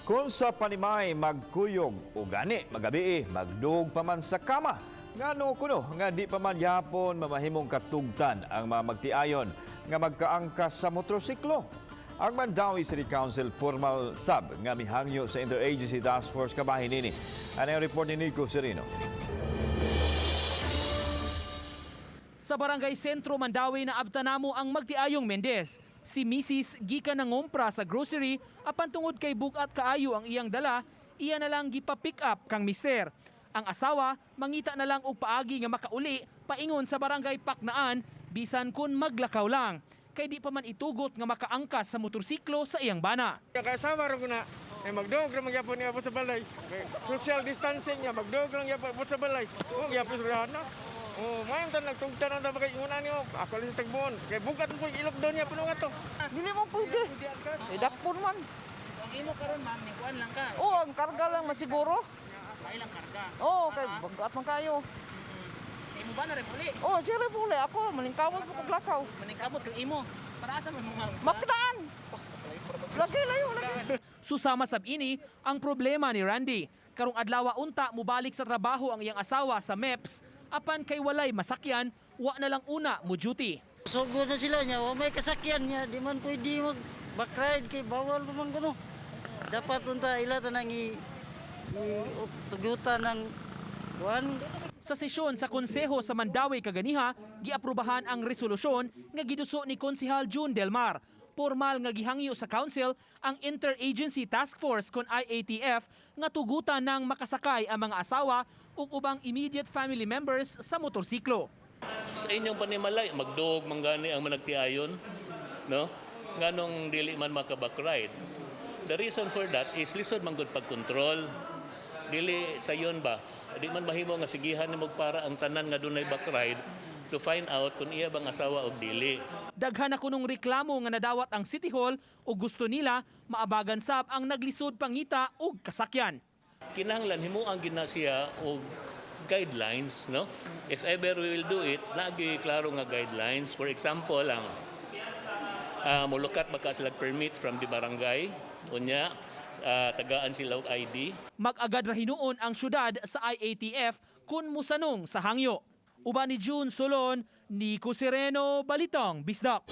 Kung sa panimay magkuyog o gani magabii, magdug pa man sa kama. Ngano kuno nga di pa man yapon mamahimong katugtan ang mga magtiayon nga magkaangkas sa motorsiklo? Ang Mandaue City Council formal sab nga mihangyo sa Interagency Task Force kabahin nini. Ano ang report ni Nico Serino? Sa Barangay Sentro, Mandaue, na abtanamo ang magtiayong Mendez. Si Mrs. gikan nangompra sa grocery, apan tungod kay bugat kaayo ang iyang dala, iya na lang gipa-pick up kang mister. Ang asawa mangita na lang og paagi nga makauli paingon sa Barangay Paknaan bisan kun maglakaw lang. Kay di pa man itugot nga makaangkas sa motorsiklo sa iyang bana. Kaya sama ro ko na, eh, magdog ra magyapon niya sa balay. Kay social distancing niya, magdog lang gyapon abot sa balay. Oh, gyapon sa na. Oh, mayon tan nagtugtan na ba kay una niyo? Ako lang sa tagbuon. Kay bugat mo i-lockdown niya puno nga to. Dili mo pwede. Eh, dakpon man. Ang imo karon, ma'am, ni kuan lang ka. Oo, ang karga lang masiguro. Ay lang karga. Oo, kay bagat man kayo. Imo ba na rin uli? Oo, siya rin puli. Ako, malingkamot po kong lakaw. Maningkamot kang imo. Para asa man mo, ma'am? Makdaan! Lagi, layo, lagi. Susama sab ini ang problema ni Randy. Karong adlaw unta mubalik sa trabaho ang iyang asawa sa MEPS, apan kay walay masakyan, wa na lang una mo duty. Sugod na sila niya, wa may kasakyan niya, di man pwede mag backride kay bawal pa man kuno. Dapat unta ila tanang i tugutan ng kuan. Sa sesyon sa Konseho sa Mandaue kaganiha, giaprubahan ang resolusyon nga giduso ni Konsehal June Del Mar. Formal nga gihangyo sa council ang Interagency Task Force kon IATF nga tugutan ng makasakay ang mga asawa ug ubang immediate family members sa motorsiklo. Sa inyong panimalay, magduog manggani ang managtiayon, no? Nganong dili man maka-backride? The reason for that is lisod man gud pagkontrol. Dili sayon ba? Di man mahimo nga sigihan nimo para ang tanan nga dunay backride to find out kung iya bang asawa og dili. Daghan na kunong reklamo nga nadawat ang City Hall ug gusto nila maabagan sab ang naglisod pangita og kasakyan. Kinahanglan himuang gina siya og guidelines, no? If ever we will do it, naagi klaro nga guidelines. For example, ang mulukat baka sila permit from the barangay, unya tagaan sila og ID. Mag-agad ra hinuon ang syudad sa IATF kung musanong sa hangyo. Uban ni June Solon, Nico Sereno, Balitang Bisdak.